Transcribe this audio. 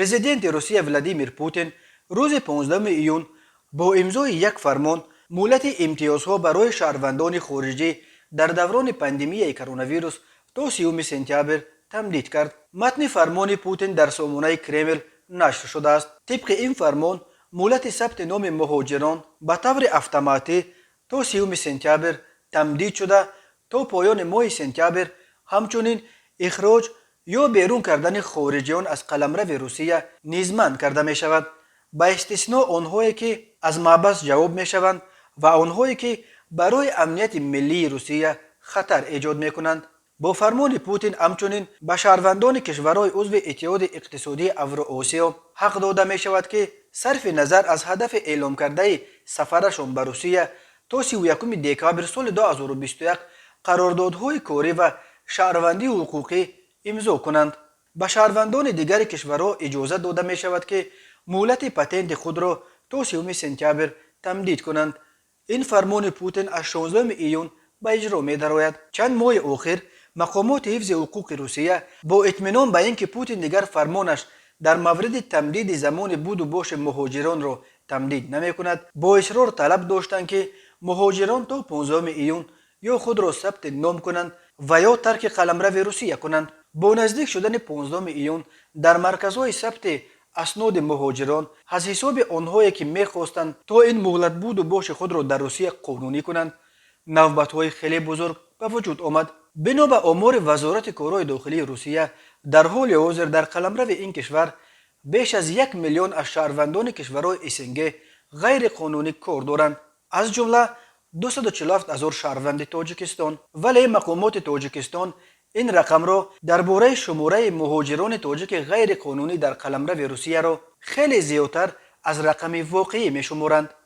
Президенти Русия Владимир Путин рӯзи 15 июн бо имзои як фармон муҳлати имтиёзҳо барои шаҳрвандони хориҷӣ дар даврони пандемияи коронавирус то 30 сентябр тамдид кард. Матни фармони Путин дар сомонаи Кремл нашр шудааст. Тибқи ин фармон, муҳлати сабти номи муҳоҷирон ба таври автоматӣ то 30 сентябр тамдид шуда, то поёни моҳи сентябр. Ҳамчунин ихроҷ ё берун кардани хориҷиён аз қаламрави Русия низ манъ карда мешавад, ба истисно онҳое, ки аз маҳбас ҷавоб мешаванд ва онҳое, ки барои амнияти миллии Русия хатар эҷод мекунанд. Бо фармони Путин ҳамчунин ба шаҳрвандони кишварҳои узви Иттиҳоди Иқтисодии Авроосиё ҳақ дода мешавад, ки сарфи назар аз ҳадафи эъломкардаи сафарашон ба Русия, то 31 декабр соли 2021 қарордодҳои корӣ ва шаҳрвандии ҳуқуқӣ имзо кунанд. Ба шаҳрвандони дигари кишварҳо иҷозат дода мешавад, ки муҳлати патенти худро то 30 сентябр тамдид кунанд. Ин фармони Путин аз 16 июн ба иҷро медарояд. Чанд моҳи охир мақомоти ҳифзи ҳуқуқи Русия бо итминон ба ин ки Путин дигар фармонаш дар мавриди тамдиди замони буду боши муҳоҷиронро тамдид намекунад, бо исрор талаб доштанд, ки муҳоҷирон то 15 июн ё худро сабти ном кунанд ва ё тарки қаламрави Русия кунанд. Бо наздик шудани 15 июн дар марказҳои сабти асноди муҳоҷирон аз ҳисоби онҳое, ки мехостанд то ин муҳлат буду боши худро дар Русия қонунӣ кунанд, навбатҳои хеле бузург ба вуҷуд омад. Бино ба омори Вазорати корҳои дохилии Русия, дар ҳоли ҳозир дар қаламрави ин кишвар беш аз 1 миллион аз шаҳрвандони кишварҳои СНГ ғайриқонунӣ кор доранд, аз ҷумла 247 ҳазор шаҳрванди Тоҷикистон. Вале мақомоти Тоҷикистон ин рақамро дар бораи шумораи муҳоҷирони тоҷики ғайриқонунӣ дар қаламрави Русияро хеле зиёдтар аз рақами воқеӣ мешуморанд.